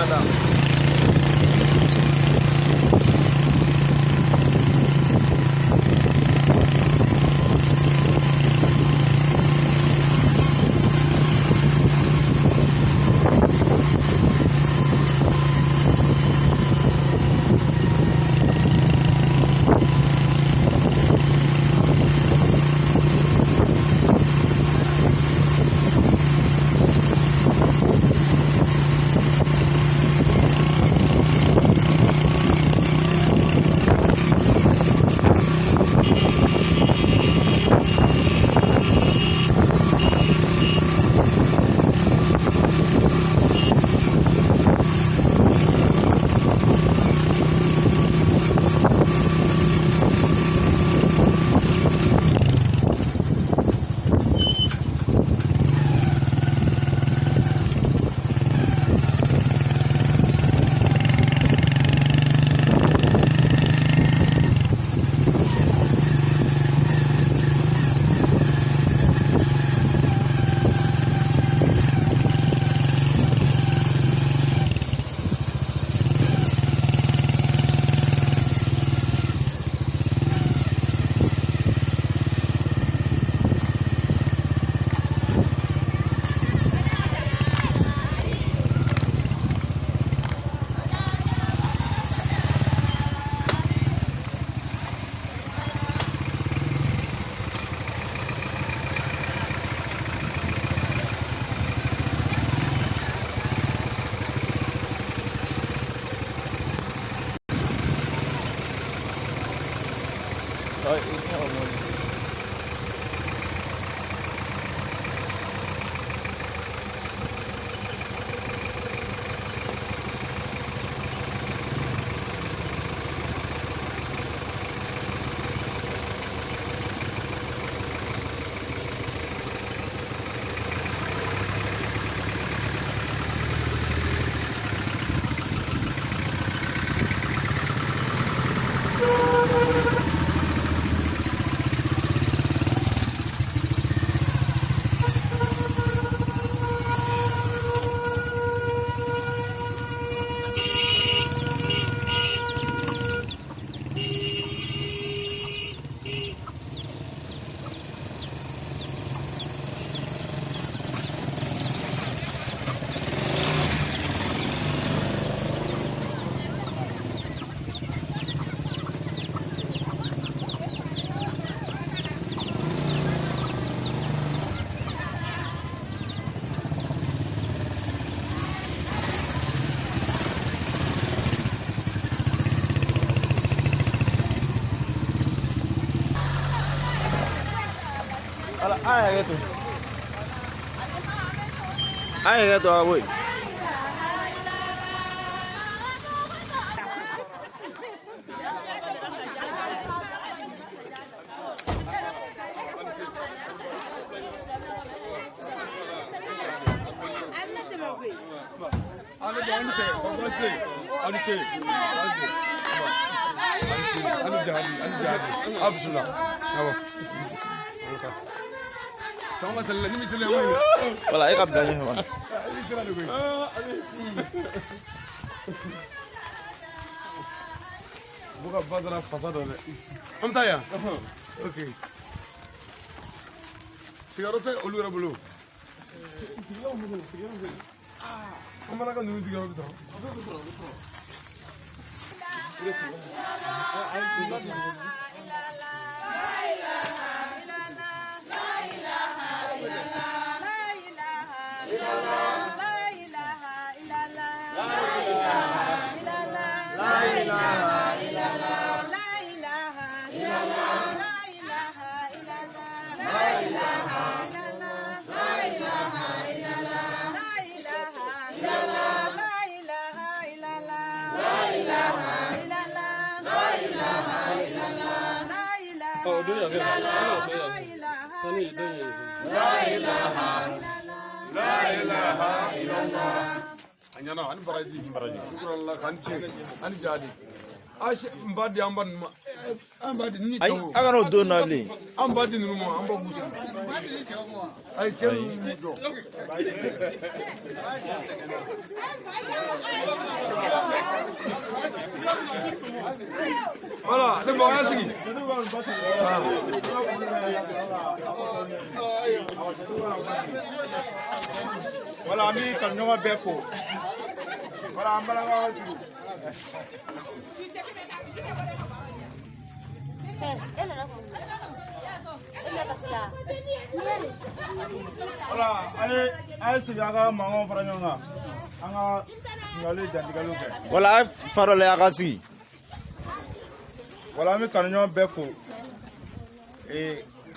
An ka taa. Voilà, a ye hakɛ to. A ye hakɛ to a ka bɔ yen. Voilà, e ka bila ɲɛfɛ wa. Buka badara fasa dɔ dɛ. An bɛ taa yan. Ok. Sigiyɔrɔ tɛ olu yɛrɛ bolo. An fana ka ninnu tigɛ bɛ sɔrɔ. A ɲɛna ani baraji. Shukrallah k'an ce ani jadi. Ase n b'a di an ba ninnu ma. An b'a di ni Ayi, cɛw. a kana o don na bilen. An b'a di ninnu ma an b'a k'u sigi. Ayi cɛ ninnu b'u jɔ. Voilà, ne bɔ an sigi. Voilà, an b'i kanuɲɔgɔn bɛɛ fo. Voilà, an balakaw sigi. Voilà, a ye sigi a ka mankanw fara ɲɔgɔn kan. An ka sunkalo dantigɛliw kɛ. Voilà, a ye fa dɔ lajɛ a ka sigi. Voilà, an bɛ kanuɲɔgɔn bɛɛ fo.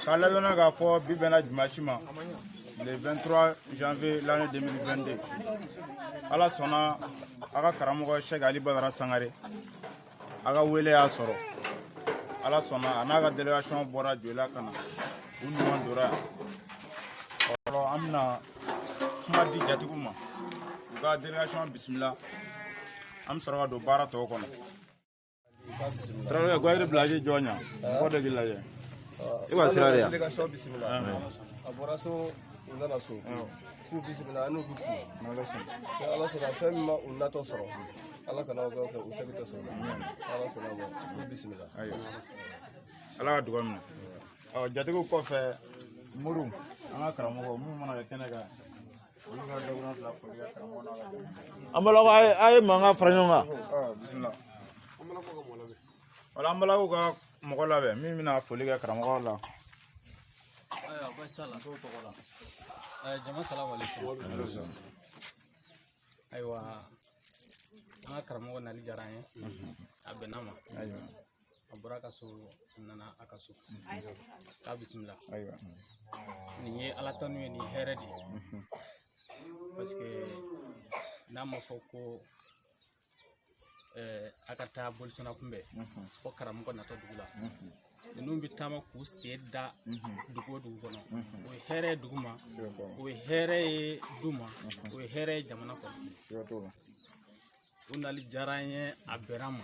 K'a ladɔnna k'a fɔ bi bɛnna dimanche ma le 23 janvier l'année 2022. Ala sɔnna a ka karamɔgɔ Cheikh Ali Badara Sangare a ka wele y'a sɔrɔ. Ala sɔnna a n'a ka délégation bɔra Joyila ka na u ɲuman donna yan. Alors an bɛna kuma di jatigiw ma u ka délégation bisimila an bɛ sɔrɔ ka don baara tɔw kɔnɔ. Tarawele ko a yɛrɛ bila jɔ ɲa mɔgɔ de k'i lajɛ. I ka sira de yan. Délégation bisimila. A bɔra so u nana so. K'u bisimila an n'u b'u kun. N'Ala sɔnna. Ni Ala sɔnna fɛn min ma u natɔ sɔrɔ Ala kana o kɛ u segintɔ sɔrɔ. Ala sɔnna ma k'u bisimila. Ayiwa. Ala ka dugawu minɛ. Ɔ jatigiw kɔfɛ Muru an ka karamɔgɔ minnu mana kɛ kɛnɛ kan olu ka dakuruɲɛ fila foli kɛ karamɔgɔ n'a ka jama. An balakaw a ye mankan fara ɲɔgɔn kan. Ɔ bisimila. Wala an balakaw ka mɔgɔ labɛn min bɛna foli kɛ karamɔgɔ la. Ayiwa baasi t'a la. Musow tɔgɔ la. Jama salamu aleykum. Ayiwa an ka karamɔgɔ nali diyara an ye. A bɛnna ma. Ayiwa. A bɔra a ka so a nana a ka so. K'a bisimila. Ayiwa. Nin ye Ala tanu ye nin ye hɛrɛ de ye. Parce que n'a ma fɔ ko a ka taa bolisɔnna kunbɛn fo karamɔgɔ natɔ dugu la ninnu bɛ taama k'u sen da dugu o dugu kɔnɔ o ye hɛrɛ ye dugu ma o ye hɛrɛ ye du ma o ye hɛrɛ ye jamana kɔnɔ Siga t'o la. o nali diyara an ye a bɛnna ma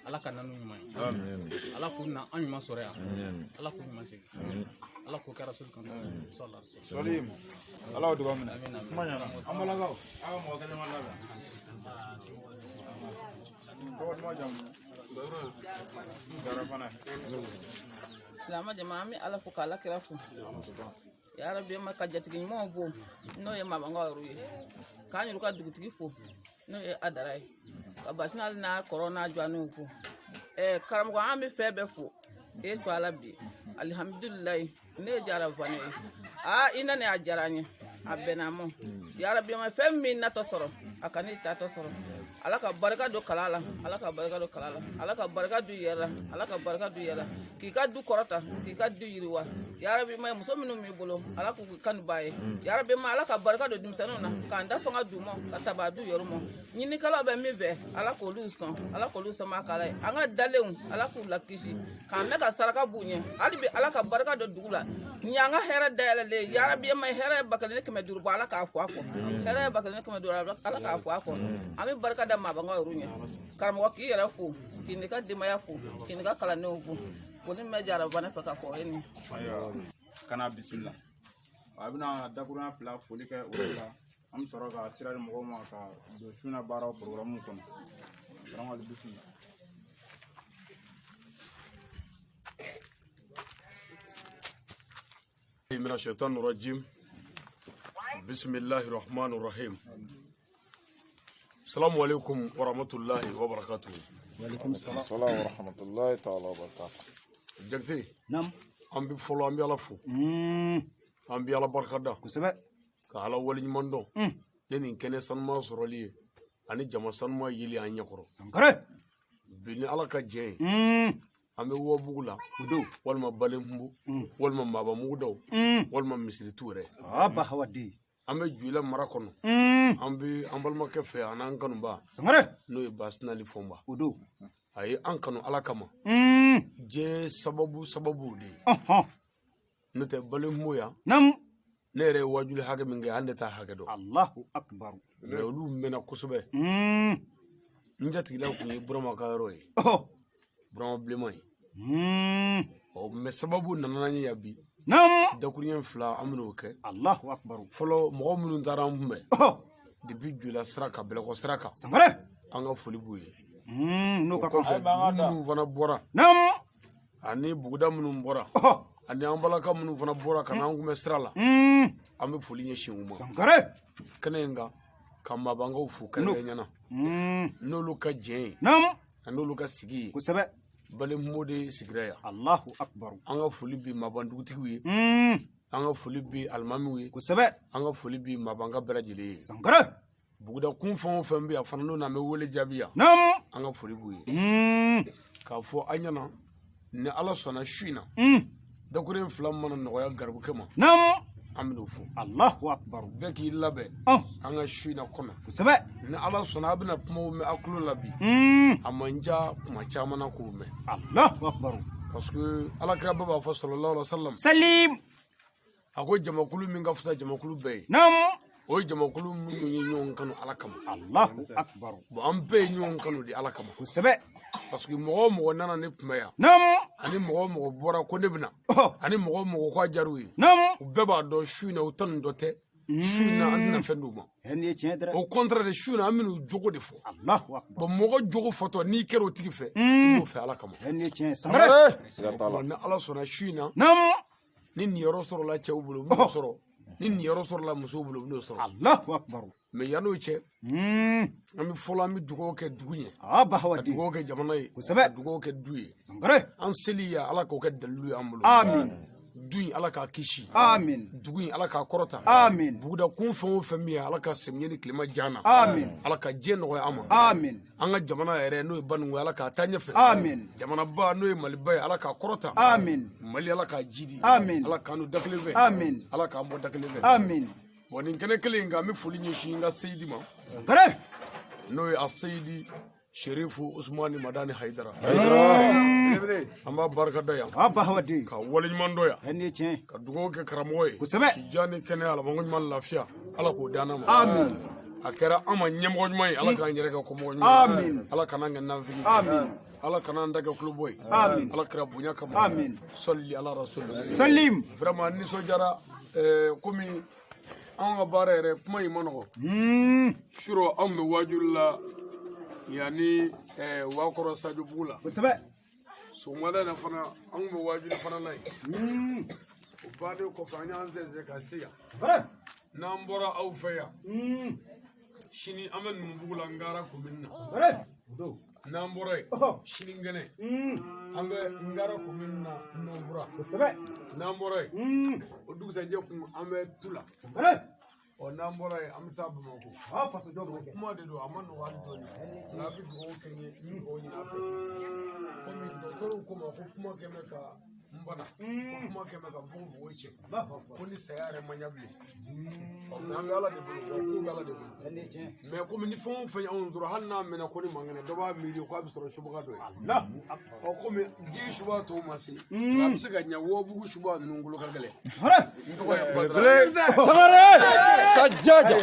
Ala ka na n'u ɲuman ye Ala k'u na an ɲuman sɔrɔ yan Ala k'u ɲuman segin Ala k'o kɛra soli kanu sɔlɔ Sɔli Ala k'o dugawu minɛ. Kuma ɲɛna. An balakaw a ka mɔgɔ kelen ma labɛn. Tɔgɔ duman jamu. Jara fana. Silama jama an bɛ Ala fo k'Ala kira fo yarabi ma ka jatigi ɲumanw fo n'o ye mabankaw yɛrɛ ye k'an yɛrɛ ka dugutigi fo n'o ye Adara ye ka Basinali n'a kɔrɔ n'a jɔnniw fo karamɔgɔ an bɛ fɛn bɛɛ fo e to Ala bi alihamudulilayi ne ye Jara Fane ye aa i nana a diyara n ye a bɛnna ma yarabi ma fɛn min natɔ sɔrɔ a kana i tatɔ sɔrɔ Ala ka barika don kala la Ala ka barika don kala la Ala ka barika don i yɛrɛ la Ala ka barika don i yɛrɛ la k'i ka du kɔrɔta k'i ka du yiriwa yarabi ma muso minnu b'i bolo Ala k'u kanu baa ye yarabi ma Ala ka barika don denmisɛnninw na k'an da fanga d'u ma ka taba du yɔrɔ ma ɲinikalaw bɛ min fɛ Ala k'olu sɔn Ala k'olu sɔn ma k'Ala ye an ka dalenw Ala k'u lakisi k'an mɛn ka saraka b'u ɲɛ hali bi Ala ka barika don dugu la nin y'an ka hɛrɛ dayɛlɛlen yarabi ma hɛrɛ ye 1500 bɔ Ala k'a fɔ a kɔ hɛrɛ ye 1500 Ala k'a fɔ a kɔ an bɛ barika da maabankaw yɛrɛ ɲɛ karamɔgɔ k'i yɛrɛ fo k'i n'i ka denbaya fo k'i n'i ka kalandenw fo foli min bɛ Jara Fane fɛ ka fɔ e ni. Ayiwa kana bisimila. A bɛna dakuruɲɛ fila foli kɛ o de la an bɛ sɔrɔ ka sira di mɔgɔw ma ka don su na baaraw programme kɔnɔ. Karamɔgɔ bisimila. من الشيطان الرجيم بسم الله الرحمن الرحيم السلام عليكم ورحمة الله وبركاته. وعليكم السلام ورحمة الله تعالى وبركاته. Jakite. Nam. An bɛ fɔlɔ an bɛ Ala fo. An bɛ Ala barika da. Kosɛbɛ. Ka Ala waleɲuman dɔn. Ne nin kɛnɛ sanuman sɔrɔli ye ani jama sanuman yeli an ɲɛkɔrɔ. Sankare. Bi ni Ala ka jɛ ye. An bɛ Wɔbugu la. O don. Walima Balenkunbo. Walima Maabamugudaw. Walima Misiritu yɛrɛ. Aba hawaden. An bɛ Joyila mara kɔnɔ. An bɛ an balimakɛ fɛ ani an kanuba. Sankare. N'o ye Basinali Fɔnba. O don. A ye an kanu Ala kama. Diɲɛ sababu sababu de ye. N'o tɛ Balenkunbo yan. Nam. Ne yɛrɛ ye wajuli hakɛ min kɛ an de t'a hakɛ dɔn. Allahu akbar. Mɛ olu mɛnna kosɛbɛ. N jatigila kun ye Burama ka yɔrɔ ye. Burama bilenman ye. Ɔ mɛ sababu nana n'an ye yan bi. Nam. Dakuruɲɛ fila an bɛn'o kɛ. Allahu akbar. Fɔlɔ mɔgɔ minnu taara an kunbɛn. Depuis Joyila sira kan Bɛlɛkɔ sira kan. Sankare. An ka foli b'u ye. N'o ka kan kɔfɛ dugu minnu fana bɔra ani buguda minnu bɔra ani an balaka minnu fana bɔra ka n'an kunbɛn sira la, an bɛ foli ɲɛsin u ma. Sankare. Kɛnɛ in kan ka maabankaw fo kɛrɛnkɛrɛnnenya na, n'olu ka jɛn ye ani n'olu ka sigi ye. Kosɛbɛ. Balenmo de sigira yan. Allahu akbar. An ka foli bi maaban dugutigiw ye, an ka foli bi alimamiw ye. Kosɛbɛ. An ka foli bi maabanka bɛɛ lajɛlen ye. Sankare. Buguda kun fɛn o fɛn bɛ yan fana, n'o n'an bɛ wele jaabi yan, an ka foli b'u ye. K'a fɔ an ɲɛna, ni Ala sɔnna, su in na, dakuruɲɛ 2 mana nɔgɔya garibukɛ ma, an bɛn'o fɔ. Allahu akbar. Bɛɛ k'i labɛn an ka su in na kɔnɔ. Kosɛbɛ. Ni Ala sɔnna, a bɛna kumaw mɛn a tulo la bi, a man ca kuma caman na k'o mɛn. Allahu akbar. Parce que Ala kira bɛɛ b'a fɔ, sallallahu alaihi wa sallam, salim, a ko jamakulu min ka fisa jamakulu bɛɛ ye, o ye jamakulu minnu ye ɲɔgɔn kanu Ala kama. Allahu akbar. Bon, an bɛɛ ye ɲɔgɔn kanu de Ala kama. Kosɛbɛ. Parce que mɔgɔ o mɔgɔ nana ne kunbɛn yan, ani mɔgɔ o mɔgɔ bɔra ko ne bɛna, ani mɔgɔ o mɔgɔ ko a diyar'u ye, u bɛɛ b'a dɔn su in na u ta nin dɔ tɛ. Su in na, an tɛna fɛn d'u ma. Nin ye tiɲɛ dɛ. Au contraire, su in na, an bɛn'u jogo de fɔ. Allahu akbar. Bon, mɔgɔ jogo fɔtɔ, n'i kɛra o tigi fɛ, i b'o fɛ Ala kama. Nin ye tiɲɛ. Sankare. Ni Ala sɔnna, su in na, ni niyɔrɔ sɔrɔla cɛw bolo, u bɛn'o sɔrɔ. Ni niyɔrɔ sɔrɔla musow bolo, u bɛn'o sɔrɔ. Allahu akbar. Mais yann'o cɛ, an bɛ fɔlɔ, an bɛ dugawu kɛ dugu ye, ka dugawu kɛ jamana ye, kosɛbɛ, ka dugawu kɛ du ye. Sankare. An seli ya, Ala k'o kɛ dalilu ye an bolo. Amin. Du in, Ala k'a kisi. Amin. Dugu in, Ala k'a kɔrɔta. Amin. Buguda kun fɛn o fɛn min ye, Ala ka sɛmiyɛ ni tilema diya na. Amin. Ala ka diɲɛ nɔgɔya an ma. Amin. An ka jamana yɛrɛ, n'o ye Baninko ye, Ala k'a taa ɲɛfɛ. Amin. Jamanaba, n'o ye Maliba ye, Ala k'a kɔrɔta. Amin. Mali, Ala k'a jidi. Amin. Ala k'an don da kelen fɛ. Amin. Ala k'an bɔ da kelen fɛ. Amin. Bon, nin kɛnɛ kelen in kan, an bɛ foli ɲɛsin n ka seyidi ma. Sankare. N'o ye a seyidi Sherifu Usumani Madani Hayidara. An b'a barika da yan. Ka waleɲuman dɔn yan. Nin ye tiɲɛ. Ka dugawu kɛ karamɔgɔ ye. Kosɛbɛ. Sijan ni kɛnɛya, labanko ɲuman, lafiya, Ala k'o d'an ma. Amin. A kɛra an ma ɲɛmɔgɔ ɲuman ye, Ala k'an yɛrɛ kɛ kɔmɔgɔ ɲuman ye. Amin. Ala kana an kɛ nanfigi. Amin. Ala kana an da kɛ kulobɔ ye. Amin. Ala kɛra bonya kama. Amin. Sɔli ala rasul. Salim. Vraiment, nisɔndiyara, komi anw ka baara yɛrɛ, kuma in ma nɔgɔ. Surɔ, anw bɛ waajuli la yanni Wakɔrɔ Sajobugu la. Kosɛbɛ. Sɔgɔmada in na fana, an kun bɛ waajuli fana na yen. O bannen kɔfɛ, an y'an sɛnsɛn ka se yan. N'an bɔra aw fɛ yan, sini an bɛ Numubugu la, Ngara commune na. N'an bɔra yen, sinikɛnɛ an bɛ Ngara commune na, Nɔnfura. N'an bɔra yen, o dugusajɛ kun, an bɛ Tula. Ɔ, n'an bɔra yen, an bɛ taa Bamakɔ. Kuma de don, a ma nɔgɔ hali dɔɔni. Nka a bɛ dugawu kɛ n ye, n bɛ dugawu ɲini a fɛ. Komi dɔgɔtɔrɔw ko ma ko kuma kɛ bɛ ka n bana, ko kuma kɛ bɛ ka fogofogo cɛ, ko ni saya yɛrɛ man ɲɛ bilen. Ɔ, mɛ an bɛ Ala de bolo, wa ko bɛ Ala de bolo. Mɛ komi ni fɛn o fɛn y'anw sɔrɔ, hali n'a mɛnna ko ni man kɛnɛ, dɔ b'a miiri k'a bɛ sɔrɔ subaga dɔ ye. Ɔ, komi diɲɛ subaga tɔw ma se, a bɛ se ka ɲɛ Wɔbugu subaga ninnu kolo ka gɛlɛn. N tɔgɔ ye Badara. Sangare Sajaja.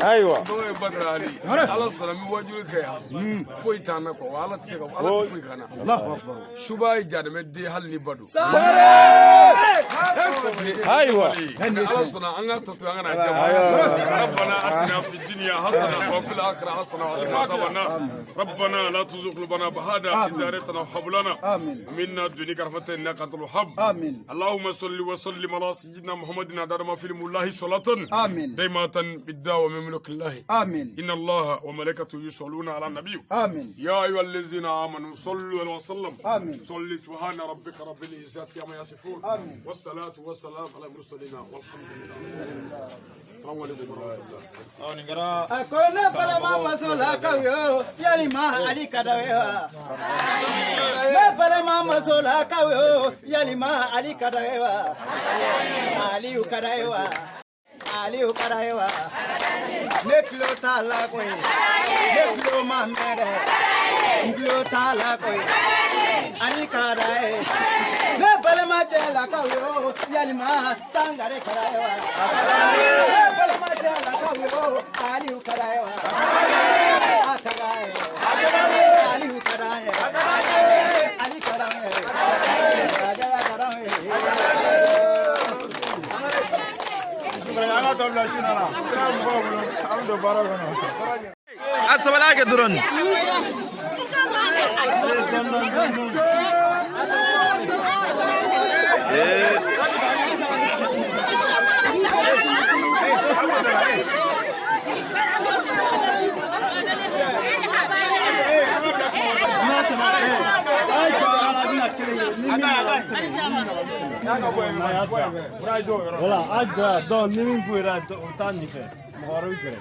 Ayiwa. N tɔgɔ ye Badara Ali. Ala sɔnna, n bɛ wajuli kɛ yan. Foyi t'an na kɔ, Ala tɛ se ka, Ala tɛ foyi k'an na. Suba ye janɛmɛ den hali ni ba don. Sangare. Ayiwa. Ala sɔnna, an ka tɔ to an ka na jama. ربنا آتنا في الدنيا حسنة وفي الآخرة حسنة وقنا عذاب النار. ربنا لا تزغ قلوبنا بعد إذ هديتنا وهب لنا من لدنك رحمة إنك أنت الوهاب. اللهم صل وسلم على سيدنا محمد عدد ما في الله صلاة دائمة بالدعوة من ملك الله. إن الله وملائكته يصلون على النبي. يا أيها الذين آمنوا صلوا عليه وسلم. صلوا. سبحان ربك رب العزة عما يصفون، والصلاة والسلام على المرسلين والحمد لله. السلام عليكم ورحمة الله. A ko ne balima musolakaw yo, yalima Ali ka d'aw ye wa? Ne balima musolakaw yo, yalima Ali ka d'aw ye wa? Aliyu ka d'aw ye wa? Aliyu ka d'aw ye wa? Ne tulo t'a la koyi, ne tulo ma mɛn dɛ, n tulo t'a la koyi, Ali ka d'a ye. Ne balima cɛlakaw yo, yalima Sangare ka d'a ye wa? Ne balima cɛlakaw yo, Aliyu ka d'a ye wa? A ka d'a ye. Aliyu ka d'a ye. Ali ka d'a ye. Ajaya ka d'a ye. An ka tɔ bila su nana. Sira mɔgɔw bolo, an bɛ don baara kɔnɔ. A sabali a kɛ dɔrɔn. Voilà, a jɔ yan donc ni min bɔra o t'a nin fɛ mɔgɔ wɛrɛ bɛ gɛrɛ.